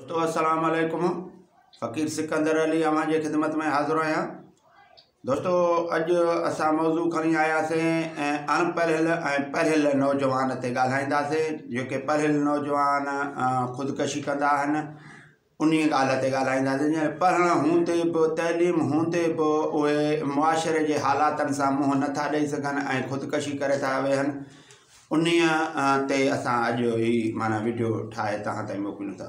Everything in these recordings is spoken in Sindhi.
دوستو السلام عليڪم فقير سڪندر علي اوهان جي خدمت ۾ حاضر آهيان دوستو اڄ اسان موضوع کڻي آياسين ۽ اڻ پڙهيل ۽ پڙهيل نوجوان تي ڳالهائينداسين جيڪي پڙهيل نوجوان خودڪشي ڪندا آهن انهي ڳالهه تي ڳالهائينداسين جيئن پڙهڻ هوندي به تعليم هوندي به اهي معاشري جي حالاتن سان منهن نٿا ڏئي سگهن ۽ خودڪشي ڪري ٿا ويهن انهي تي اسان اڄ هي معنيٰ وڊيو ٺاهي توهان تائين موڪليون ٿا.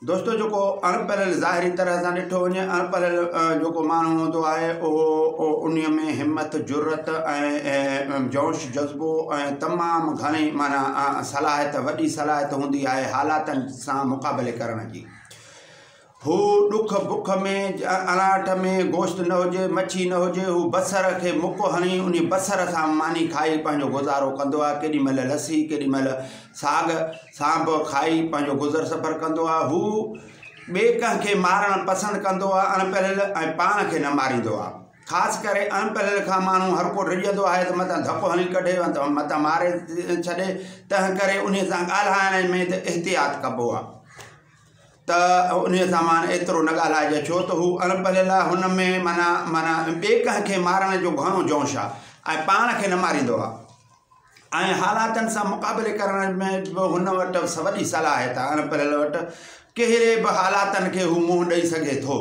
دوستو جيڪو اڻ پڙهيل ظاهري طرح سان ڏٺو وڃي اڻ پڙهيل جيڪو ماڻهو هوندو آهي اهو انهي ۾ همت جرئت ۽ جوش جذبو ۽ تمام گهڻي معنيٰ صلاحيت وڏي صلاحيت هوندي آهي حالاتن سان مقابلي ڪرڻ جي. هو ڏک بک ۾ اڻاٺ ۾ گوشت نه هجي مڇي نه هجي هو بصر کي مڪ هڻي انهي بصر سان ماني کائي پنهنجو گذارو ڪندو آهي ڪيڏي مهل لسي ڪيڏي مهل ساڳ سان به کائي پنهنجو گذر سفر ڪندو آهي هو ٻئي ڪنهن کي مارڻ پسند ڪندو آهي اڻ پڙهيل ۽ پاڻ کي نه ماريندو آهي خاص ڪري اڻ پڙهيل کان ماڻهو هر ڪو ڊڄندو آهي ته متان ڌڪ هڻي ڪڍي متان ماري ڇڏي تنهن ڪري انهي سان ڳالهائڻ ۾ ته احتياط ڪبو آهي ته انهي سان معنيٰ ايترو نه ڳالهائجي ڇو ته هو اڻ پڙهيل آهي هن ۾ معنيٰ معنيٰ ٻئي ڪنهن کي مارڻ جو گهڻو جوش آهي ۽ پاڻ کي نه ماريندو آهي ۽ حالاتن سان مقابلي ڪرڻ ۾ به هن وٽ وڏي صلاحيت آهي اڻ پڙهيل وٽ ڪهڙي به حالاتن کي هو منهن ڏئي سگهي ٿو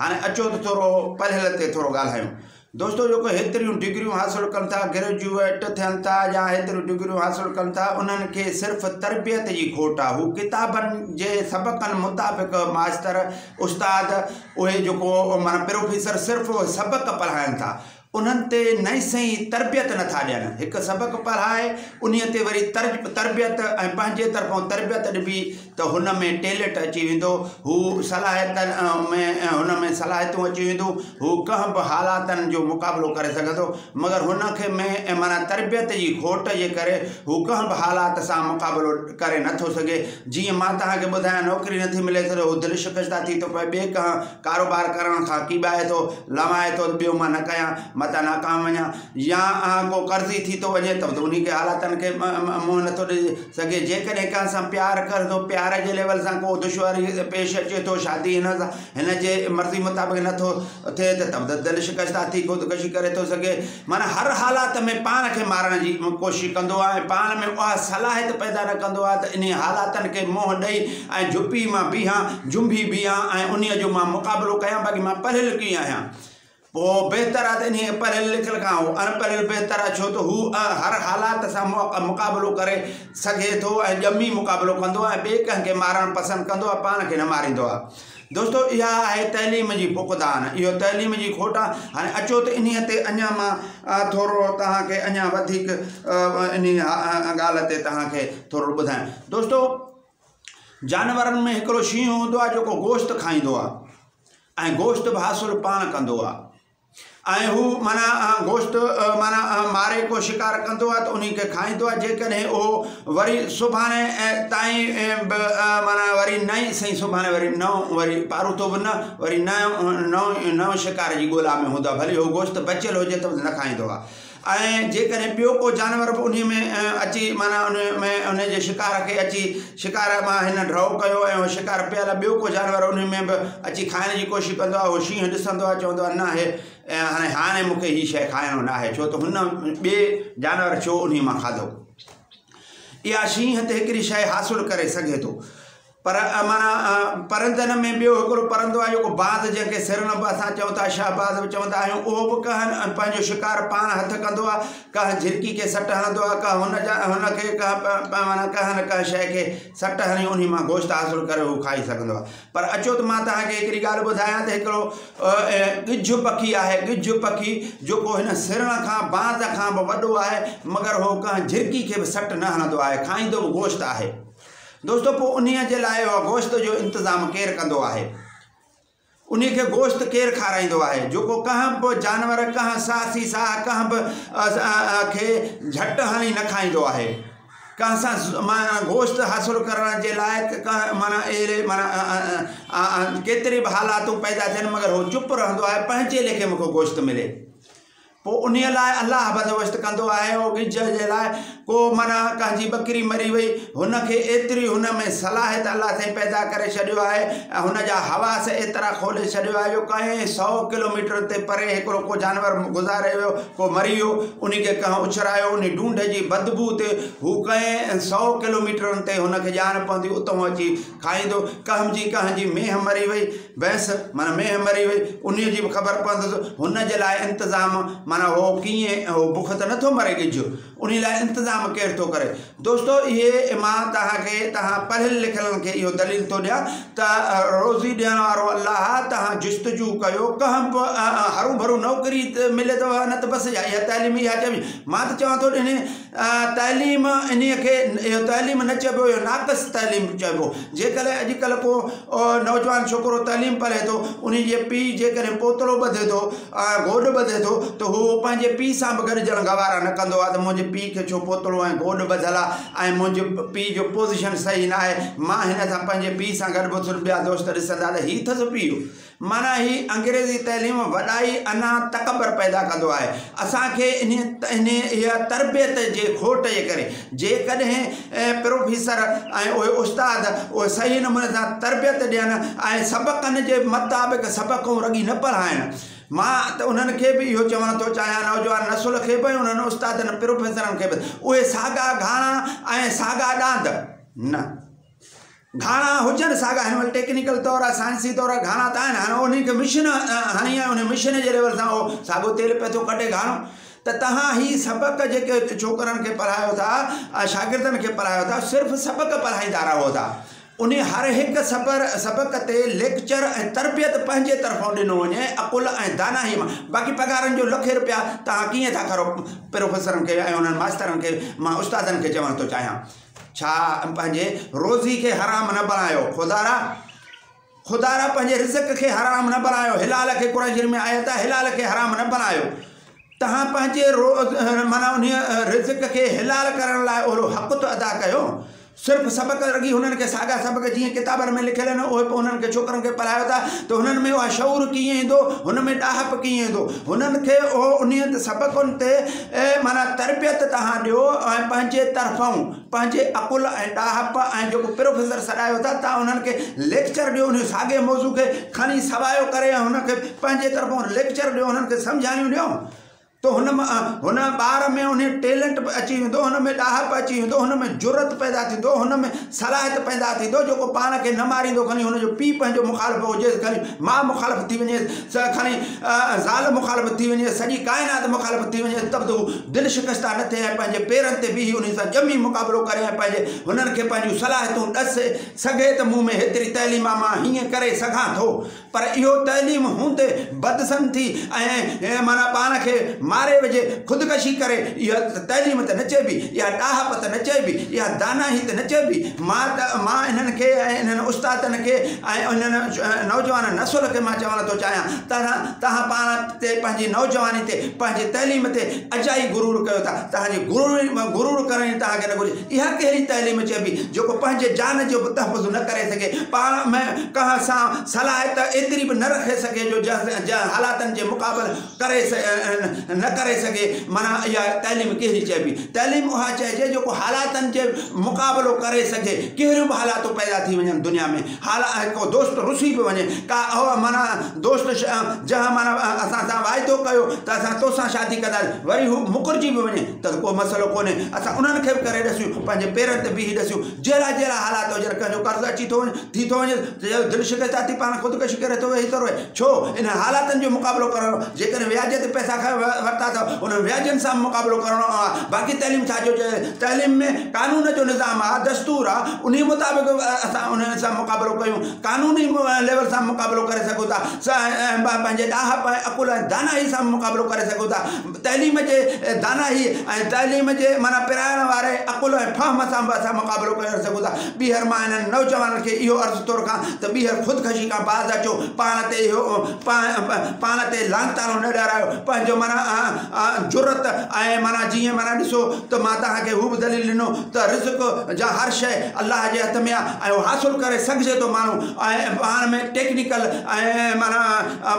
هاڻي اچو ته ٿورو پڙهيل تي ٿورو ڳالهايون دوستو جيڪو هيتريون ڊگريون حاصل ڪن ٿا گريجوئيٽ ٿين ٿا يا هيتريون ڊگريون حاصل ڪن ٿا انهن کي صرف تربيت جي کوٽ آهي هو ڪتابن جي سبقن مطابق ماستر استاد اهي جيڪو معنيٰ پروفيسر صرف سبق پڙهائن ٿا انهن تي نئين سئين تربيت نه ٿا ڏين. هڪ سبق پڙهائي انهيء تي وري تربيت ۽ پنهنجي طرفان تربيت ڏبي ته هن ۾ ٽيلنٽ اچي ويندو، هو صلاحيتن ۾ هن ۾ صلاحيتون اچي وينديون، هو ڪنهن به حالاتن جو مقابلو ڪري سگهندو، مگر هن کي ۾ معنيٰ تربيت جي کوٽ جي ڪري هو ڪنهن به حالات سان مقابلو ڪري نه ٿو سگهي. جيئن مان توهان کي ٻڌايان نوڪري نه ٿي ملي ته هو دل شڪسته ٿي ٿو پئي، ٻئي ڪنهن ڪاروبار ڪرڻ کان ڪيٻائي ٿو. لوائي ٿو ته ٻيو مان نه ڪيان، متان ناڪام وڃان يا ڪو قرضي ٿي ٿو وڃي ته به انهي کي حالاتن کي منهن نٿو ڏئي سگهي. جيڪڏهن ڪنهن سان پيار ڪري ٿو، پيار جي ليول سان ڪو دشواري پيش اچي ٿو، شادي هن سان هن جي مرضي مطابق نٿو ٿئي ته ته به دل شڪسته ٿي خودڪشي ڪري ٿو سگهي. معنيٰ هر حالات ۾ پاڻ کي مارڻ جي ڪوشش ڪندو آهي ۽ پاڻ ۾ اها صلاحيت پيدا نه ڪندو آهي ته انهي حالاتن کي منهن ڏئي ۽ جهپي مان بيهان، جنبي بيهان ۽ انهيء جو مان مقابلو ڪيان باقي مان پڙهيل ڪيئن آهيان؟ پوء بهتر آهي ته انهيء پڙهيل لکيل کان هو اڻ پڙهيل بهتر آهي ڇو ته هو هر حالات سان مقابلو ڪري سگهي ٿو ۽ ڄمي مقابلو ڪندو آهي ۽ ٻئي ڪنهن کي مارڻ پسند ڪندو آهي پاڻ کي نه ماريندو آهي. دوستو اها آهي تعليم جي فقدان اهو تعليم جي کوٽ آهي هاڻي اچو ته انهيء تي اڃا مان ٿورو توهان کي اڃا وڌيڪ انهيء ڳالهه تي توهان کي ٿورو ٻڌايان دوستو جانورن ۾ هڪڙو شينهن هوندو آهي جيڪو گوشت کائيندو آهي ۽ گوشت به حاصل پاڻ ڪندو آهي ۽ هو معنيٰ گوشت معنيٰ ماري ڪو شڪار ڪندو آهي ته انهي کي کائيندو آهي جيڪڏهن اهو وري سڀاڻي تائين به معنيٰ وري نئين سئين سڀاڻي وري نئون وري پاروٿو به نه وري نئون نئون نئون شڪار جي ڳولا ۾ هوندو آهي ڀلي هو گوشت بچيل هجي ته به نه کائيندو آهي ۽ جيڪڏهن ٻيو ڪو جانور به انهي ۾ اچي معنيٰ ان ۾ ان جي شڪار کي اچي شڪار مان هن ڍؤ ڪيو ۽ اهو شڪار پيل آهي ٻيو ڪو جانور انهي ۾ به اچي کائڻ جي ڪوشش ڪندو آهي اهو شينهن ڏسندو آهي چوندو آهي نه هي هاڻي هاڻي مون کي هي شيء کائڻو نه آهي ڇو ته هن ٻئي جانور ڇو انهي مان کاڌو اها شينهن ته هڪڙي شيء حاصل ڪري سگهي ٿو پر معنيٰ پرندن ۾ ٻيو هڪڙو پرندو آهي جيڪو باز جنهن کي سرڻ به اسان چئون ٿا شهباز به چوندا آهيون اهو به ڪنهن پنهنجو شڪار پاڻ هٿ ڪندو آهي ڪنهن جهرڪي کي سٽ هڻندو آهي ڪنهن هن جا هن کي ڪنهن معنيٰ ڪنهن نه ڪنهن شيء کي سٽ هڻي انهي مان گوشت حاصل ڪري هو کائي سگهندو آهي پر اچو ته مان توهان کي هڪڙي ڳالهه ٻڌايان ته هڪڙو ڳجهه پکي آهي ڳجهه پکي جيڪو هن سرڻ کان باز کان به وڏو آهي مگر هو ڪنهن جهرڪي کي به سٽ نه هڻندو آهي کائيندو به گوشت آهي دوستو پوء انهيء جي لاء اهو گوشت جو انتظام ڪير ڪندو آهي؟ انهيء کي گوشت ڪير کارائيندو آهي؟ جيڪو ڪنهن به جانور، ڪنهن ساهسي ساهه، ڪنهن به کي جهٽ هڻي نه کائيندو آهي. ڪنهن سان معنيٰ گوشت حاصل ڪرڻ جي لاء ڪنهن معنيٰ اهڙي معنيٰ ڪيتري به حالاتون پيدا ٿين مگر هو چپ رهندو آهي پنهنجي ليکي مون کي گوشت ملي. پوء انهيء لاء الله بندوبست ڪندو آهي. اهو ڳجهه جي لاء ڪو معنيٰ ڪنهن جي ٻڪري مري وئي، هن کي ايتري هن ۾ صلاحيت الله سائين پيدا ڪري ڇڏيو آهي ۽ هن جا حواس ايترا کولي ڇڏيو آهي جو ڪنهن سئو ڪلوميٽر تي پري هڪڙو ڪو جانور گذاري ويو، ڪو مري ويو، انهي کي ڪنهن اڇرايو، انهي ڍونڍ جي بدبوء تي هو ڪنهن سئو ڪلوميٽرن تي هن کي ڄاڻ پوندي، اتئون اچي کائيندو. ڪنهن جي ڪنهن جي مينهن مري وئي، ڀينس معنيٰ مينهن مري وئي، انهيء جي به خبر پوندس. هن جي لاء انتظام معنيٰ هو ڪيئن، هو بک ته نٿو مري ڳجهه، انهيء لاء انتظام ڪير ٿو ڪري؟ دوستو اهي مان توهان کي، توهان پڙهيل لکيلن کي اهو دليل ٿو ڏيان ته روزي ڏيڻ وارو الله آهي، توهان جستجو ڪيو، ڪنهن به هرون ڀرون نوڪري ملي ته نه ته بس اها تعليم اها چئبي، مان ته چوان ٿو انهيء تعليم انهيء کي اهو تعليم نه چئبو، اهو ناقص تعليم چئبو. جيڪڏهن اڄڪلهه ڪو نوجوان ڇوڪرو تعليم پڙهي ٿو، انهي جي پيء جيڪڏهن پوتڙو ٻڌي ٿو ۽ گوڏ ٻڌي ٿو ته هو پنهنجي پيء سان به گڏجڻ گوارا نه ڪندو آهي ته منهنجي پيء کي ڇو پوتڙو ۽ گوڏ ٻڌل آهي ۽ منهنجي پيء جو پوزيشن صحيح نه آهي، مان هن سان پنهنجي پيء سان گڏ به ٻيا دوست ڏسندا ته هي اٿس پيء. معنيٰ هي انگريزي تعليم وڏائي، انا، تڪبر پيدا ڪندو آهي. اسان کي انهي اها تربيت جي کوٽ جي ڪري جيڪڏهن پروفيسر ۽ اهي استاد اهي صحيح نموني سان تربيت ڏين ۽ سبقن جي مطابق سبقون رڳي نه پڙهائن. مان ته انهن کي به اهو چوڻ ٿو چاهيان نوجوان نسل کي به ۽ انهن استادن پروفيسرن کي به اهي ساڳا گهاڻا ۽ ساڳا ڏاند نه. گهاڻا هجن ساڳا هن مهل ٽيڪنيڪل طور آهي سائنسي طور آهي گهاڻا ته آهن هاڻي انهي کي مشين هڻي آهي انهي مشين جي ليول سان اهو ساڳو تيل پئي ٿو ڪڍي گهاڻو ته تهان هي سبق جيڪي ڇوڪرن کي پڙهايو ٿا ۽ شاگردن کي پڙهايو ٿا صرف سبق پڙهائيندا رهو ٿا انهي هر هڪ صبر سبق تي ليڪچر ۽ تربيت پنهنجي طرفان ڏنو وڃي عقل ۽ دانائي مان باقي پگهارن جو لکين روپيا تهان ڪيئن ٿا کرو پروفيسرن کي ۽ انهن ماسترن کي مان استادن کي چوڻ ٿو چاهيان ڇا پنهنجي روزي کي حرام نه بڻايو خدارا خدارا پنهنجي رزق کي حرام نه بڻايو حلال کي قرآن شريف ۾ آيت آهي حلال کي حرام نه بڻايو تهان پنهنجي روز معنيٰ انهي رزق کي حلال ڪرڻ لاء اهڙو حق ته ادا ڪيو صرف سبق رڳي هنن کي ساڳا سبق جيئن ڪتابن ۾ لکيل آهن اهي پوء هنن کي ڇوڪرن کي پڙهايو ٿا ته هنن ۾ اها شعور ڪيئن ايندو هن ۾ ڏاهپ ڪيئن ايندو هنن کي اهو انهي سبقن تي معنيٰ تربيت توهان ڏيو ۽ پنهنجي طرفئون پنهنجي عقل ۽ ڏاهپ ۽ جيڪو پروفيسر سڏايو ٿا توهان انهن کي ليڪچر ڏيو انهي ساڳئي موضوع کي کڻي سوايو ڪري ۽ هن کي پنهنجي طرفئون ليڪچر ڏيو انهن کي سمجهاڻيون ڏيو ته هن هن ٻار ۾ انهي ٽيلنٽ به اچي ويندو هن ۾ ڏاهپ اچي ويندو هن ۾ جرئت پيدا ٿيندو هن ۾ صلاحيت پيدا ٿيندو جيڪو پاڻ کي نه ماريندو کڻي هن جو پيء پنهنجو مخالف هجيس کڻي ماء مخالف ٿي وڃيس کڻي زال مخالف ٿي وڃي، سڄي ڪائنات مخالف ٿي وڃي ته به هو دل شڪسته نه ٿئي ۽ پنهنجي پيرن تي بيهي انهن سان ڄمي مقابلو ڪري ۽ پنهنجي هنن کي پنهنجون صلاحيتون ڏسي سگهي ته مون ۾ هيتري تعليم آ مان هيئن ڪري سگهان ٿو پر اهو تعليم هوندي بدظن ٿي ۽ معنيٰ پاڻ کي ماري وجهي خودڪشي ڪري اها تعليم ته نه چئبي اها ڏاهپ ته نه چئبي اها دانائي ته نه چئبي مان ته مان انهن کي ۽ انهن استادن کي ۽ انهن نوجوان نسل کي مان چوڻ ٿو چاهيان ته توهان پاڻ تي پنهنجي نوجواني تي پنهنجي تعليم تي اجائي غرور ڪيو ٿا توهان جي غرور غرور ڪرڻ ئي توهان کي نه گهرجي اها ڪهڙي تعليم چئبي جيڪو پنهنجي جان جو به تحفظ نه ڪري سگهي پاڻ ۾ ڪنهن سان صلاحيت ايتري به نه رکي سگهي جو جنهن حالاتن جي مقابل ڪري نه ڪري سگهي معنيٰ اها تعليم ڪهڙي چئبي؟ تعليم اها چئجي جيڪو حالاتن جي مقابلو ڪري سگهي ڪهڙيون به حالاتون پيدا ٿي وڃن دنيا ۾ حال ڪو دوست رسي به وڃي ڪا اها معنيٰ دوست جنهن معنيٰ اسان سان واعدو ڪيو ته اسان توسان شادي ڪنداسين وري هو مڪرجي به وڃي ته ڪو مسئلو ڪونهي اسان انهن کي به ڪري ڏسيون پنهنجي پيرن تي بيهي ڏسيون جهڙا جهڙا حالات هجن ڪنهن جو قرض اچي ٿو وڃي ٿي ٿو وڃي دل شڪسته ٿي پاڻ خودڪشي ڪري ٿو ويهي ٿو رهي ڇو انهن حالاتن جو مقابلو ڪرڻو جيڪڏهن وياج تي پئسا ورتا اٿو انهن وياجن سان مقابلو ڪرڻو آهي باقي تعليم ڇا جو تعليم ۾ قانون جو نظام آهي دستور آهي انهي مطابق اسان انهن سان مقابلو ڪيون قانوني ليول سان مقابلو ڪري سگهون ٿا پنهنجي ڏاهپ ۽ عقل ۽ دانائي سان مقابلو ڪري سگهون ٿا تعليم جي دانائي ۽ تعليم جي معنيٰ پرائڻ واري عقل ۽ فهم سان به اسان مقابلو ڪري سگهون ٿا. ٻيهر مان انهن نوجوانن کي اهو عرض ٿو رکان ته ٻيهر خودڪشي کان باز اچو، پاڻ تي اهو پاڻ تي لعنتاڻو نه ڏيارايو، پنهنجو معنيٰ جرئت ۽ معنيٰ جيئن معنيٰ ڏسو ته مان توهان کي هو به دليل ڏنو ته رزق جا هر شيء الله جي هٿ ۾ آهي ۽ اهو حاصل ڪري سگهجي ٿو ماڻهو ۽ پاڻ ۾ ٽيڪنيڪل ۽ معنيٰ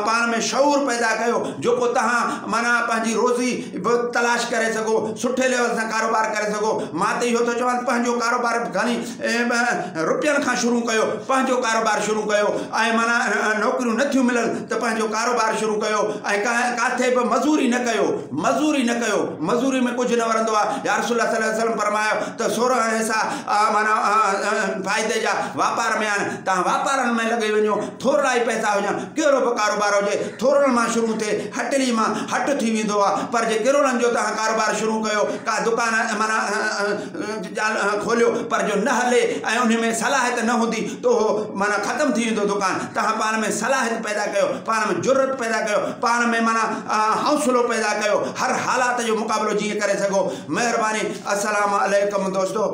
پاڻ ۾ شعور پيدا ڪيو جيڪو توهان معنيٰ پنهنجي روزي به تلاش ڪري سگهو سٺي ليول سان ڪاروبار ڪري سگهو. مان ته اهو ٿو چوان ته پنهنجو ڪاروبار گهڻي روپين کان شروع ڪيو پنهنجو ڪاروبار شروع ڪيو ۽ معنيٰ نوڪريون نه ٿيون ملن ته پنهنجو ڪاروبار شروع ڪيو ۽ ڪاٿي به مزوري نه ڪيو مزوري نه ڪيو مزوري ۾ ڪجهه نه ورندو آهي. يا رسول الله صلي الله عليه وسلم فرمايو ته 16 حصا معنيٰ فائدي جا واپار ۾ آهن توهان واپارن ۾ لڳي وڃو ٿورڙا ئي پئسا هجن ڪهڙو به ڪاروبار هجي ٿورڙن مان شروع ٿئي هٽڙي مان هٽ ٿي ويندو آهي پر جي ڪروڙن جو توهان ڪاروبار شروع ڪيو ڪا دڪان معنيٰ کوليو پر جو نه هلي ۽ ان ۾ صلاحيت نه هوندي ته اهو معنيٰ ختم ٿي ويندو دڪان. توهان پاڻ ۾ صلاحيت پيدا ڪيو، پاڻ ۾ جرئت پيدا ڪيو، پاڻ ۾ معنيٰ حوصلو پيدا ڪيو، هر حالات جو مقابلو جيئن ڪري سگهو. مهرباني. السلام عليڪم دوستو.